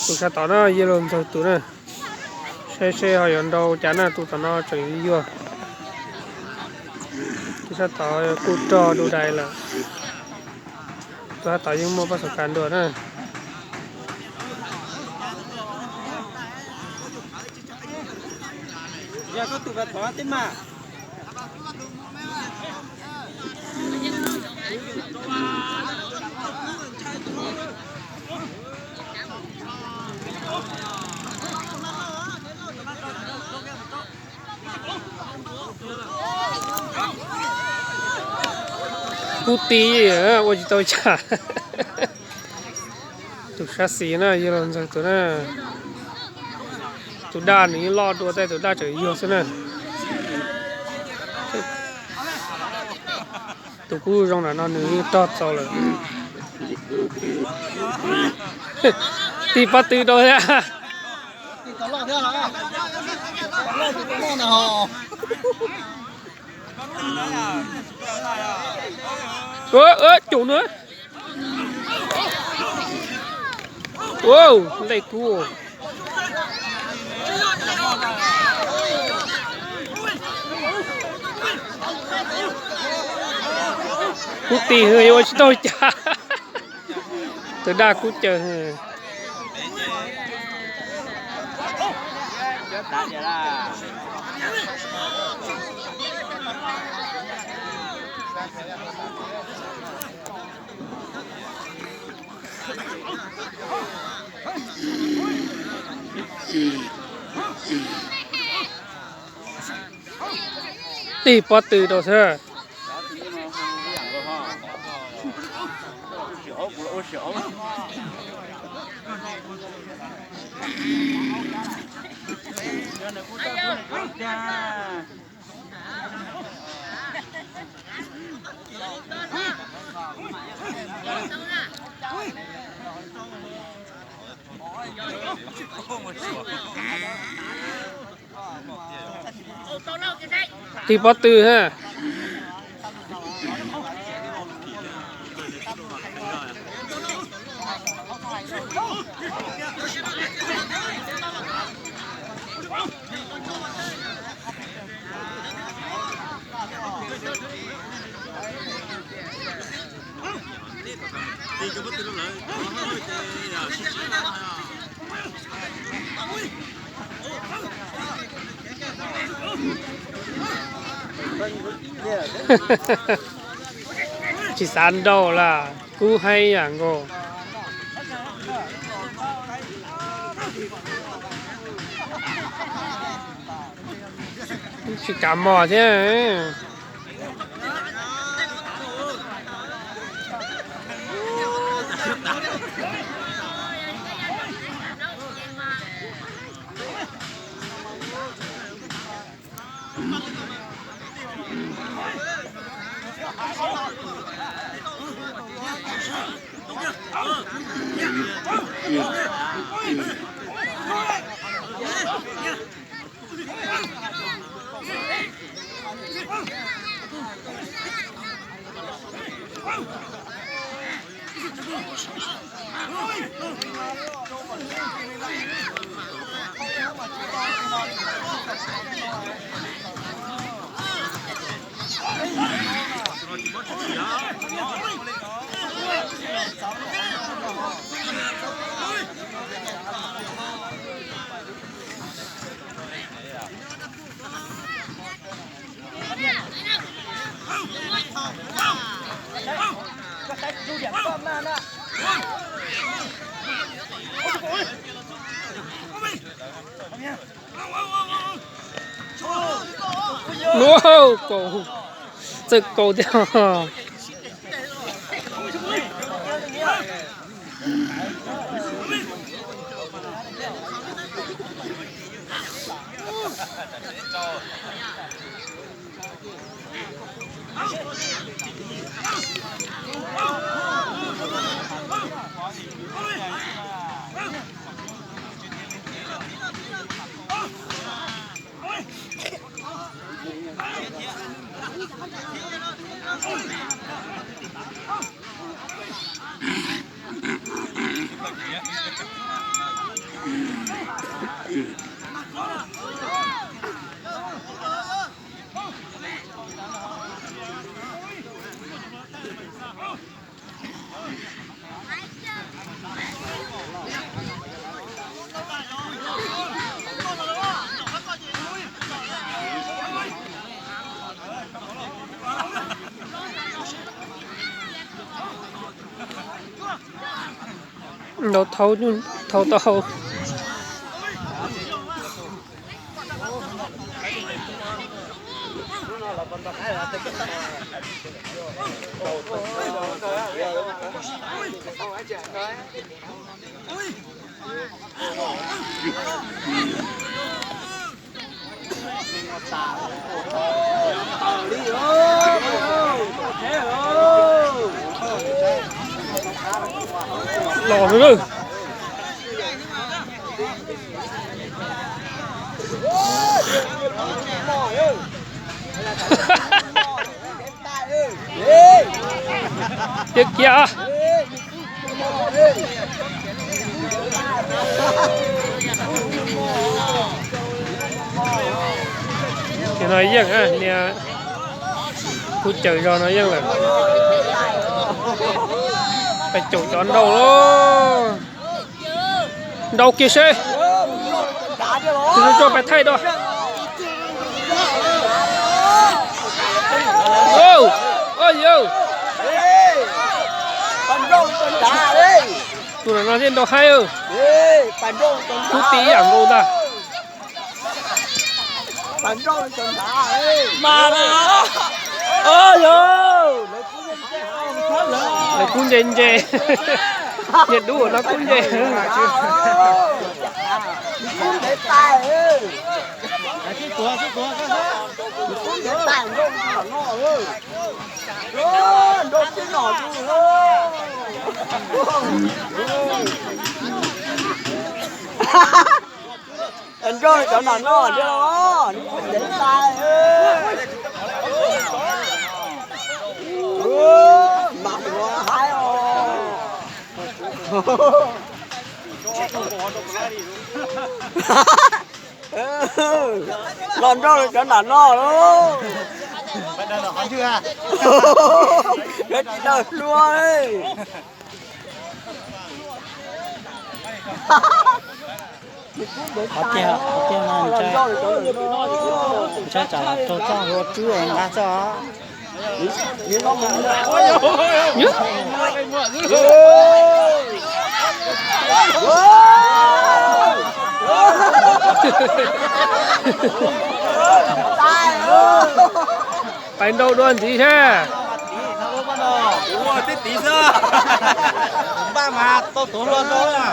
Tus sab tod na, Yaj Laug Ntxawg tus na, saib seb ho yuav nrau cas na, tus tom no tseem yuag. Tus sab tod kuj rog du dais lawm. Tus sab tod yeej muaj paj xom kas dua na. Kub ti, ua tsis tau cas. Tus sab xis na, Yaj Laug Ntxawg tus na. Tus daj nws yeej loj dua, tab tus daj tseem yuag xwb na. Tus kub zoo nram no nws yeej rog txaus lawm. Tig pob tw rau thiab. Caum na. Ua, nplej kub. Kub ti, yuav ua tsis tau cas. Tus daj kub caws. Tig pob tw rau xwb. Tig pob tw ha. Tsis xav nrau lawm, kub heev yam nkaus. Tsis kav mos thiab. Txawj kaus thiab. Nrau thau, thau tau hau. Los lawm. Tiag kiag. Ces no yeej niag kuv cawm zog no yeej lawm. Pais caum cov nrau lawm. Nrau kiag seb. Tus zoo tso pais thaij dua. Au, au yau. Tus no thiaj nrau haib. Kub tib yam nkaus ntag. Lawv kub ntse ntse. Niag dub no kub ntse. Nrau cov nom no thiab os, nws kuj ntev tas. Mas ua haib os. Los nrau cov nom no lauj. Lawv tsis daws hlua. Qhov tiag, qhov tiag no ntshai, ntshai tsam los raug txoj hlua tswb nqa txoj. Pais nrau dua ntxiv seb. Ua tib tiv xwb. Npaj mas tau tuav hlua rau na.